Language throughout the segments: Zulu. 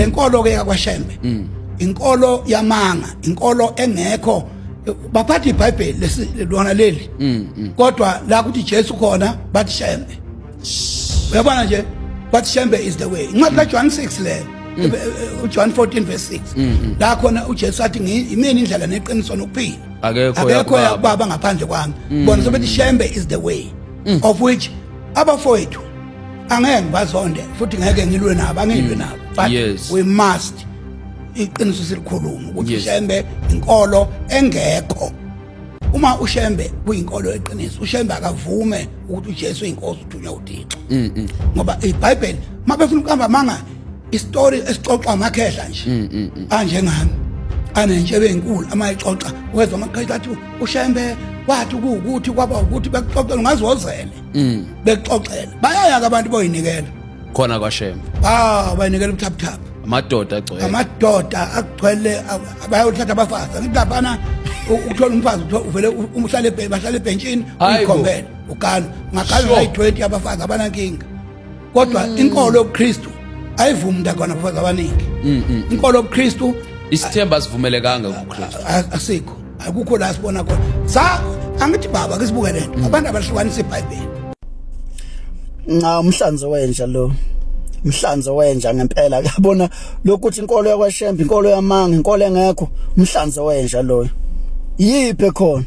Lenkolo ke yakwaShembe inkolo yamanga, inkolo engekho. Baphatha iBhayibheli lona leli, kodwa la kuthi Jesu khona bathi Shembe. Uyabona nje, bathi Shembe is the way. Incwadi kaJohn 6 le, uJohn 14 verse 6, la khona uJesu athi imini indlela neqiniso nokuphila, akekho yakubaba ngaphandle kwami. Bona sobethi Shembe is the way, of which abafowethu angeke ngibazonde futhi ngeke ngilwe nabo, angilwe nabo, but we must iqiniso silikhuluma ukuthi Shembe inkolo engekho. Uma uShembe kuyinkolo eqiniso, uShembe akavume ukuthi uJesu uyinkosi, uthunywa uThixo. Ngoba iBhayibheli mabefuna ukuhamba manga istory esixoxa amakhehla nje anjengami anentshebe enkulu, amayixoxa wezwa amakhehla athi uShembe wathi kuwukuthi kwaba ukuthi bekuxoxela, ungazozele bekuxoxela. Bayaya ke abantu boyinikela khona kwaShembe, bayinikela ubuthaphuthaphu, amadoda agcwele, amadoda agcwele, bayothatha abafazi. Angithi laphana ukuthola umfazi uvele umhlale bahlale ebhentshini uyikhombele ugana ngagana ayi-20 abafazi abanankinga. Kodwa inkolo yobuKristu ayivumi ndakona abafazi abaningi. Inkolo yobuKristu isithemba asivumelekanga kuKristu, asikho, akukho la sibona khona. Sa angithi baba ke sibuke lento, abantu abahlukanisa iBhayibheli. Nca umhlanzo wenja lo, umhlanzo wenja ngempela. Yabona lokuthi inkolo yakwaShembe inkolo yamanga, inkolo engekho, umhlanzo wenja loyo. Yiphe khona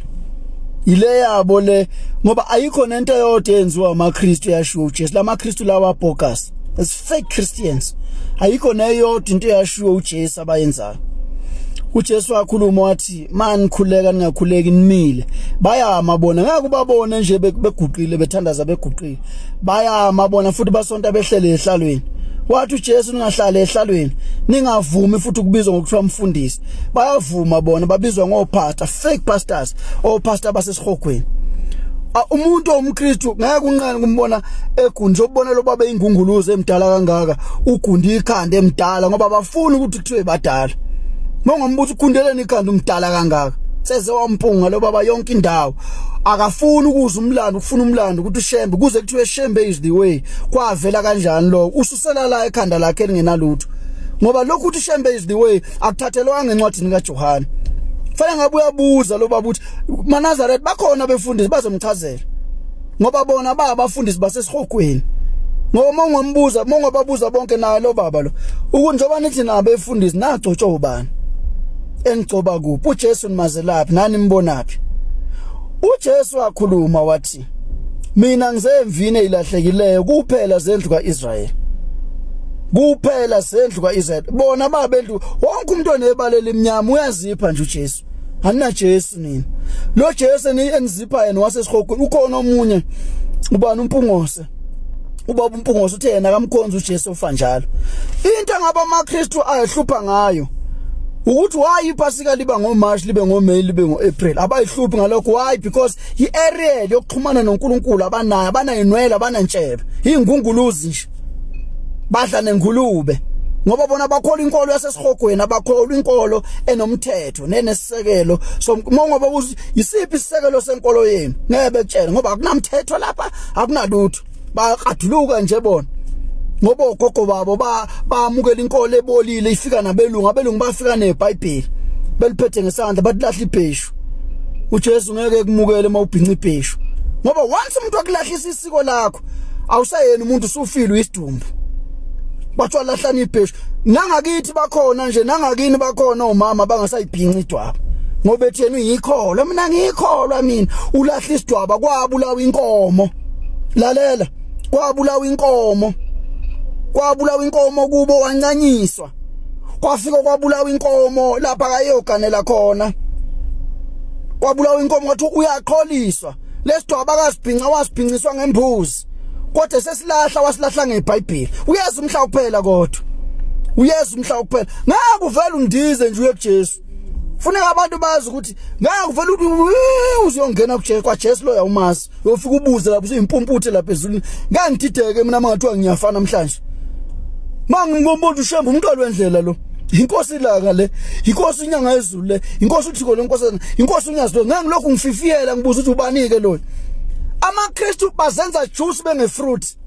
ile yabo le, ngoba ayikho nento eyodwa eyenziwa amaKristu yashiwo uJesu. LamaKristu lawa bogus, it's fake Christians. Ayikho neyodwa into eyashiwo uJesu abayenzayo. uJesu wakhuluma wathi manikhuleka ningakhuleki nimile. Bayama bona, ngeke ubabone nje beguqile bethandaza beguqile, bayama bona futhi basonta behlele ehlalweni. Wathi uJesu ningahlale ehlalweni, ningavumi futhi ukubizwa ngokuthiwa umfundisi. Bayavuma bona, babizwa ngopastor, fake pastors, opastor basesihogweni. Umuntu omKristu ngeke unqane kumbona egunje, ubona lo baba ingunguluze emdala kangaka, ugunda ikhanda emdala, ngoba bafuna ukuthi kuthiwe badala. Mongombuthi ukhundeleni ikhanda umdala kangaka, seze wampunga lo baba yonke indawo. Akafuni ukuza umlando, ufuna umlando ukuthi uShembe, kuze kuthiwe Shembe is the way. Kwavela kanjani lo? Ususela la ekhanda lakhe elingenalutho. Ngoba lokhu uthi Shembe is the way akuthathelwanga encwadini kaJohane. Fanele ngabe uyabuza lo baba ukuthi maNazaretha bakhona befundisi bazomchazela. Ngoba bona babafundisi basesihogweni. Ngoba mongombuza, mongobabuza bonke naye lo baba lo, ukuthi njoba nithi nabo befundisi nagcotshwa ubani? Enigcoba kuphi? uJesu nimazelaphi? Nani nimbonaphi? uJesu wakhuluma wathi mina ngizemvini ezilahlekileyo kuphela zendlu kaIsrayeli, kuphela zendlu kaIsrayeli. Bona babendlu wonke umuntu onebalela emnyama uyazipha nje uJesu. Anina Jesu nini? Lo Jesu enizipha yena wasesihogweni. Ukhona omunye ubani, uMpungose, ubaba uMpungose uthe yena akamkhonza uJesu ofa njalo. Into engaba amaKristu ayehlupha ngayo ukuthi why iPhasika liba ngoMarch, libe ngoMay, libe ngoApril. Abayihluphi ngalokho. Why? Because iAriel yokuxhumana noNkulunkulu abanayo, abanayinwele, abanantshebe, ingunguluzi nje, badla nengulube. Ngoba bona bakholwa inkolo yasesihogweni, abakholwa inkolo enomthetho nenesisekelo. So mongoba isiphi isisekelo senkolo yenu ngeke bekutshele, ngoba akunamthetho lapha, akunalutho, bayaqaduluka nje bona. Ngoba ogogo babo bamukela inkolo ebolile ifika nabelungu, abelungu bafika neBhayibheli beliphethe ngesandla bathi lahla ibheshu. uJesu ngeke kumukele mawubhinca ibheshu, ngoba once umuntu akulahlisa isiko lakho awusayena umuntu, usufile isidumbu. Bathiwa lahlani ibheshu. Nangakithi bakhona nje, nangakini bakhona omama bangasayibhinca idwaba, ngoba etheni uyikholwa, mina ngikholwa mina. Ulahla isidwaba, kwabulawa inkomo. Lalela, kwabulawa inkomo, kwabulawa inkomo kubo, wancanyiswa. Kwafika kwabulawa inkomo lapha kayoganela khona, kwabulawa inkomo kwathi uyaqholiswa. Lesidwaba akasibhinca, wasibhinciswa ngembuzi, kodwa sesilahla, wasilahla ngeBhayibheli. Uyeza umhla kuphela, kodwa uyeza umhla kuphela. Ngeke uvele undize nje uye kuJesu. Funeka abantu bazi ukuthi ngeke uvele uzongena kuJesu, kwaJesu lo yawumazi, uyofika ubuze lapho usuyimpumputhe lapha ezulwini. Ngeke ngidideke mina mangathiwa ngiyafa namhlanje. Mangibona uShembe umuntu olwendlela lo, inkosi ilanga le, inkosi inyanga yezulu le, inkosi uThiko lenkosi, inkosi unyazi lo. Ngeke ngilokhu ngififiyela ngibuza ukuthi ubanike lo. AmaKristu bazenza juice bengefruit.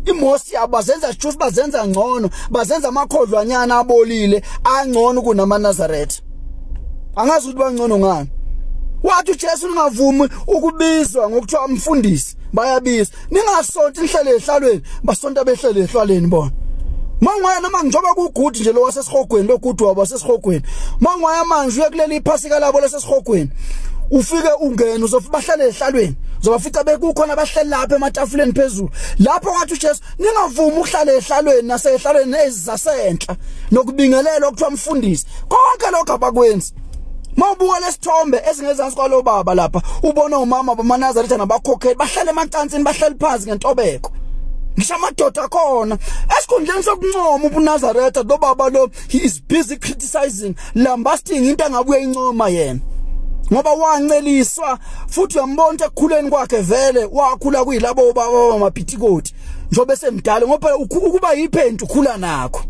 Imosi yabo bazenza juice, bazenza ngcono, bazenza amakhodlwanyana abolile angcono kunamaNazaretha. Angazi ukuthi bangcono ngani. Wathi uJesu ningavumi ukubizwa ngokuthiwa umfundisi, bayabizwa. Ningasonti nihlele ehlalweni, basonta behlele ehlalweni bona. Mangwaya noma njoba kugudu nje lo wasesihogweni, lo gudu wabo wasesihogweni. Mangwaya manje uye kuleli iphasika labo lasesihogweni. Ufike ungene uzofika bahlale ehlalweni. Uzobafica bekukhona bahleli lapha ematafuleni phezulu. Lapho wathi uJesu ningavumi ukuhlala ehlalweni nasehlalweni ezizasenhla nokubingelelwa okuthiwa umfundisi. Konke lokho abakwenzi. Mawubuka lesithombe esingezansi kwalo baba lapha, ubona umama bamaNazaretha nabakhokheli bahlale emacansini, bahlale phansi ngentobeko. Ngisho amadoda akhona esikhundleni sokuncoma ubuNazaretha, lo baba lo he is busy criticizing, lambasting into angabuye incoma yena. Ngoba wanceliswa futhi uyambona ukuthi ekukhuleni kwakhe vele wakhula kuyilabo baba bamapitikoti njobe semdala, ngoba ukuba yiphenti ukhula nakho.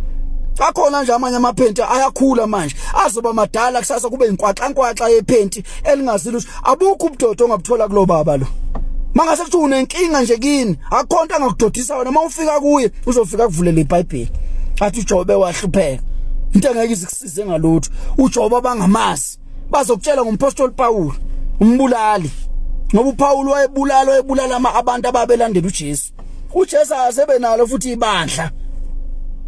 Akhona nje amanye amaphenti ayakhula manje azoba madala kusasa kube inkwaxa yephenti elingazile ukuthi abukho ubudodo ongabuthola kulo baba lo. Mangase kuthi unenkinga nje kini, akho nto angakudodisa wena. Mawufika kuye uzofika kuvulela iBhayibheli athi uJobe wahlupheka, into engeke izikusize ngalutho. uJobe abangamazi bazokutshela ngompostoli Paul umbulali, ngoba uPaul wayebulala abantu ababelandela uJesu. uJesu asebe nalo futhi ibandla,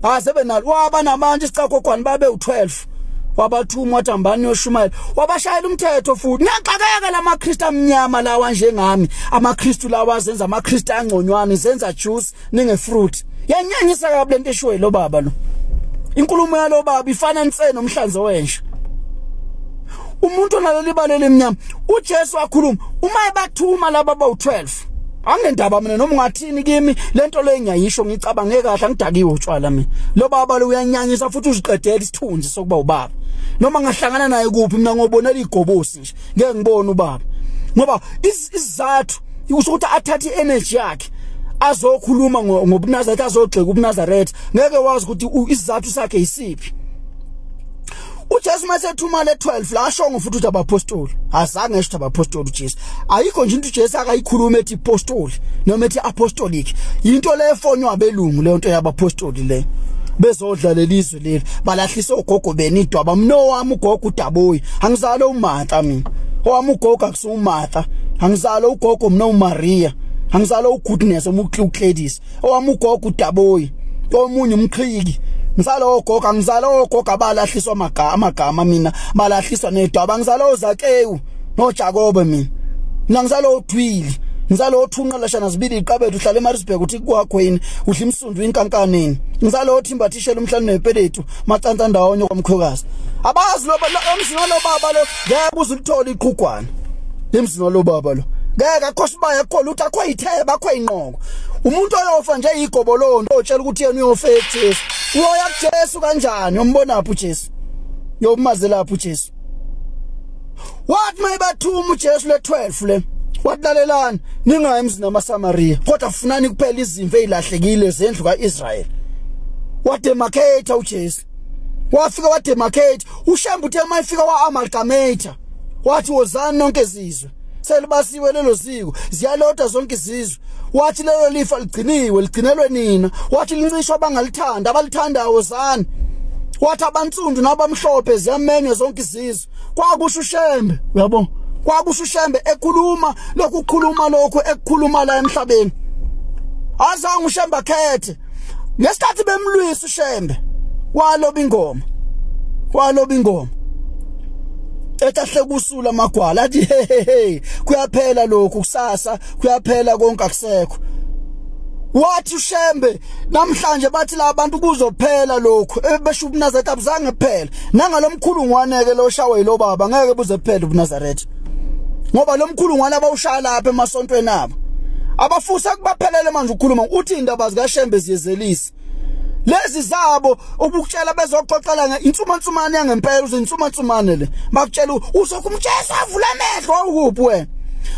asebe nalo waba nabantu isicakhogwane babe u12, wabathuma wathi hambani yoshumayela, wabashayela umthetho futhi. Ngiyaxakeka lamaKristu amnyama lawa njengami, amaKristu lawa azenza amaKristu angconywana, zenza juice ninge fruit. Yanyanyisa kabi lento eshoyo lo baba lo. Inkulumo yalo baba ifana nse nomhlanzo wenja. Umuntu onaleli bala elimnyama, uJesu wakhuluma uma ebathuma laba abawu12. Anginendaba mina noma ungathini kimi, lento le ngiyayisho ngicabange kahle, angidakiwe utshwala mina. Lo baba lo uyanyanyisa futhi uziqedela isithunzi sokuba ubaba. Noma ngahlangana naye kuphi mina ngobonela igobosi nje, ngeke ngibone ubaba. Ngoba isizathu ukuthi athathe energy yakhe azokhuluma ngobuNazaretha, azogxeka ubuNazaretha, ngeke wazi ukuthi isizathu sakhe isiphi. uJesu masethuma le 12 la ashongo futhi ukuthi abapostoli, azange esho abapostoli uJesu. Ayikho nje into uJesu akayikhuluma ethi apostoli noma ethi apostolic. Into le efonywa abelungu leyo nto yabapostoli le. Bezodla lelizwe leli balahlisa ogogo beni idwaba. Mina wami ugogo uDaboyi, angizalo uMartha mina. Owami ugogo akusuMartha, angizalo ugogo mina uMaria, angizalo uGoodness omukhlukledis. Owami ugogo uDaboyi, omunye umqhiki. Ngizalo ogogo, angizalo ogogo abalahliswa amagama mina, balahliswa nedwaba. Ngizalo oZakewu noJakobe mina. Mina ngizalo oDwili, ngizalo othunqa lashana zibili iqabethu, uhlala eMaritzburg uthi kwakho yini, udla imsundu inkankaneni. Ngizalo othimba thishela umhlanu nepelethu macanca ndawonye kwamkhokazi. Abazi lo emzini lo baba lo ngeke uzulithola iqhugwana. Emzini lo baba lo ngeke akhosibaya akho lutho, akho yitheba, akho inqoko. Umuntu oyofa nje igobolondo otshela ukuthi yena uyofa eJesu. Uyoya kuJesu kanjani? Umbona phi uJesu? Yomaze lapha uJesu. Wathi mayibathuma uJesu le 12 le, wathi lalelani, ningayi emzini wamaSamariya, kodwa funani kuphela izimvu ezilahlekile zendlu kaIsrael. Wademarcate uJesu. Wafika wademarcate, uShembe uthe mayifika wa-amalgamate. Wathi wozani nonke izizwe, selibasiwe lelo ziko, ziyaloda zonke izizwe. Wathi lelo lifa ligciniwe, ligcinelwe nina. Wathi lincishwa abangalithanda, abalithandayo wozani. Wathi abantsundu nabamhlophe ziyamenywa zonke izizwe. Kwakusho uShembe, uyabo? Kwakusho uShembe ekhuluma lokhu, kukhuluma lokhu ekukhuluma la emhlabeni. Azange uShembe akhethe. Ngesikhathi bemlwisa uShembe, waloba ingoma. Waloba ingoma. Ethahle kusula amagwala athi he he he, kuyaphela lokhu kusasa, kuyaphela konke akusekho. Wathi uShembe namhlanje bathi la bantu kuzophela lokhu, ebesho ubuNazaretha abuzange kuphela. Nangalomkhulungwane ke lo shawe lo baba ngeke buze kuphela ubuNazaretha. Ngoba lomkhulungwane abawushaya lapha emasontweni abo. Abafusa kubaphelele manje ukukhuluma uthi indaba zikaShembe ziyezelisa. Lezi zabo ubukutshela bezoxoxela ngeinsumansumane yangempela, uzinsumansumane le. Bakutshela uzokumtshela avula amehlo awukuphi wena.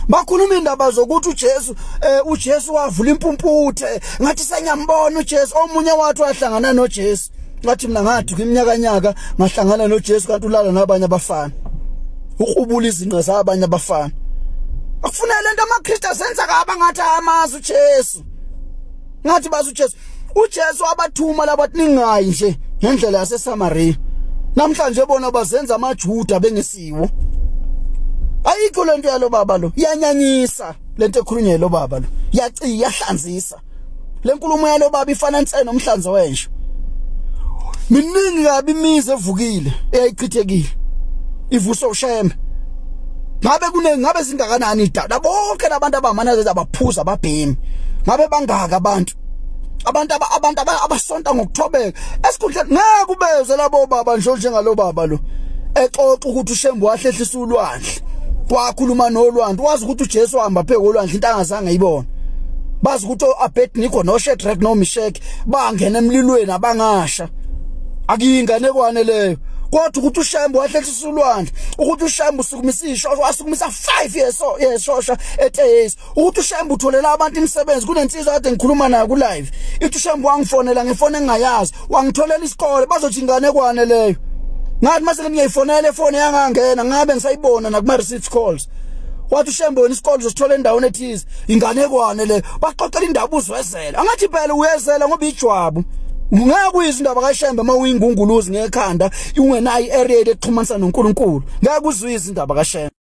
Bakhuluma indaba zokuthi uJesu uJesu wavula impumputhe, ngathi sengiyambona uJesu. Omunye wathi wahlangana noJesu, ngathi mina ngathi kwiminyaka nyaka ngahlangana noJesu kanti ulala nabanye abafana, uqubula izinqa zabanye abafana. Akufunele lento amaKristu asenza kabi ngathi amazi uJesu. Ngathi bazi uJesu. uJesu abathuma labathi ningayi nje ngendlela yaseSamaria. Namhlanje bona bazenza amaJuda bengesiwo. Ayikho lento yalo baba lo, iyanyanyisa lento ekhulunywa lo baba lo, yaciya yahlanzisa. Lenkulumo yalo baba ifana nse nomhlanzo wenja. Miningi kabi imizi evukile eyayichithekile ivuswa uShembe. Ngabe kuningi, ngabe singakanani idada bonke labantu abamana abaphuza ababhemi, ngabe bangaka abantu abasonta ngokuthobeka esikhundleni. Ngeke ubeze labo baba nje njengalo baba lo exoxa ukuthi uShembe wahlehlisa ulwandle, wakhuluma nolwandle, wazi ukuthi uJesu wahamba phezu kolwandle into angazange ayibone. Bazi ukuthi oAbednego noShadrach noMeshach bangena emlilweni abangasha, akuyinganekwane leyo. Kodwa ukuthi uShembe wahlehlisa ulwandle, ukuthi uShembe usukumisa ishosha, wasukumisa 5 yeshosha eTeyesi, ukuthi uShembe utholela abantu imisebenzi. Kunensizwa kade ngikhuluma nayo ku live, ithi uShembe wangifonela ngefoni engingayazi, wangitholela isikole. Bazothi inganekwane leyo. Ngathi mase ngiyayifonela efoni yangangena, ngabe ngisayibona nakuma receipt calls. Wathi uShembe wena isikole uzosithola endaweni ethize, inganekwane le. Baxoxela indaba uzwezela. Angathi phela uyezela ngoba ijwabu. Ngeke uyizwe indaba kaShembe uma uyingunguluzi ngekhanda, ungenayo i-area exhumanisa noNkulunkulu. Ngeke uzuyizwe indaba kaShembe.